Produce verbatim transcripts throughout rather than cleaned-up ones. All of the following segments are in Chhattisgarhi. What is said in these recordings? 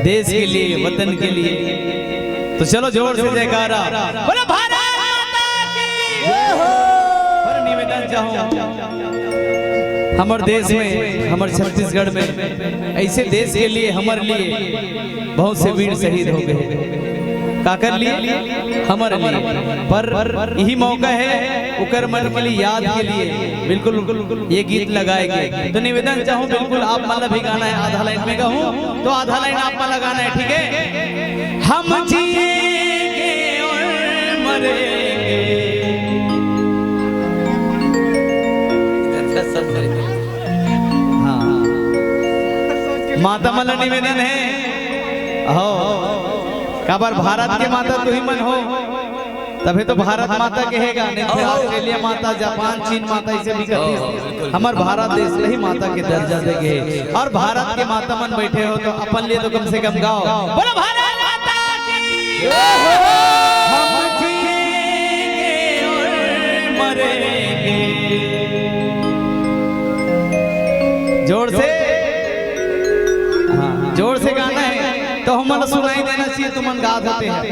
देश के लिए, वतन के लिए। तो चलो जोर से जयकारा। बोलो भारत माता की। पर निवेदन चाहूं, हमर देश में, हमर छत्तीसगढ़ में ऐसे देश के लिए, हमर लिए बहुत से वीर शहीद हो गए। काकर लिए? हमर लिए। पर यही मौका है, ओकर मन के लिए, याद के लिए बिल्कुल ये गीत लगाए गए। तो निवेदन चाहूं, बिल्कुल आप मन ला भी गाना है, आधा लाइन में गाहूं तो आधा लाइन आप मन ला गाना है, ठीक है? हम जिएंगे और मरेंगे। हाँ। माता मन ला निवेदन है, हो, काबर भारत के माता तुही मन हो, तभे तो भारत माता कहे गा, नहीं तो ऑस्ट्रेलिया माता, जापान, चीन माता, ऐसे भी कहिस। हमर भारत देश ला ही माता के दर्जा दे गे। और भारत के माता मन बैठे हो तो अपन लिए तो कम से कम गाओ, बोलो भारत माता की। हम जिएंगे और मरेंगे। जोर से, हाँ, जोर से गाना है तो हमन ला सुनाई देना चाहिए, तुमन गात होते हैं,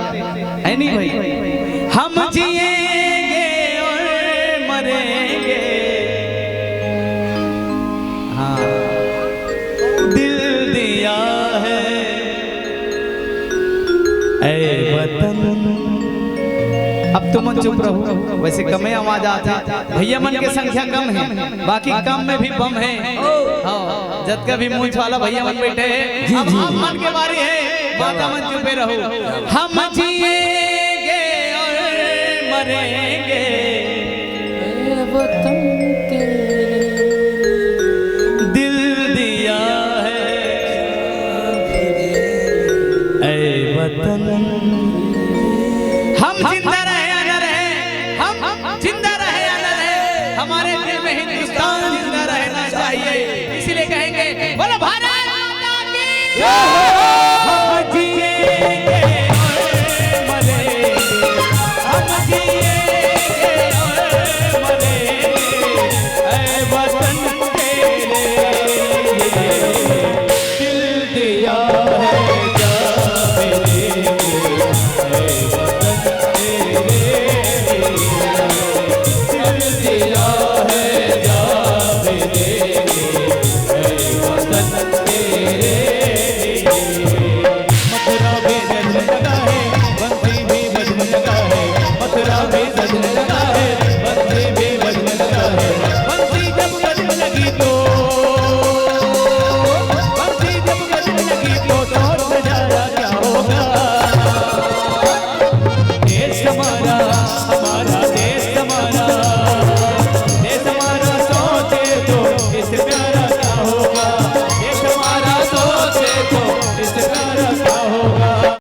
है नहीं भाई? हम जिएंगे और मरेंगे, हाँ, दिल दिया है ए वतन। अब तुमन चुप रहो, वैसे कमे आवाज आथे, भैया मन के संख्या कम है, बाकी कम में भी बम है। हाँ, जतका भी मूंछ वाला भैया मन बैठे हैं, जी, अब जी। आप मन के बारी है, माता मन चुपे रहो। हम जिएंगे और मरेंगे, ए वतन तेरे दिल दिया है, ए वतन। हम जिंदा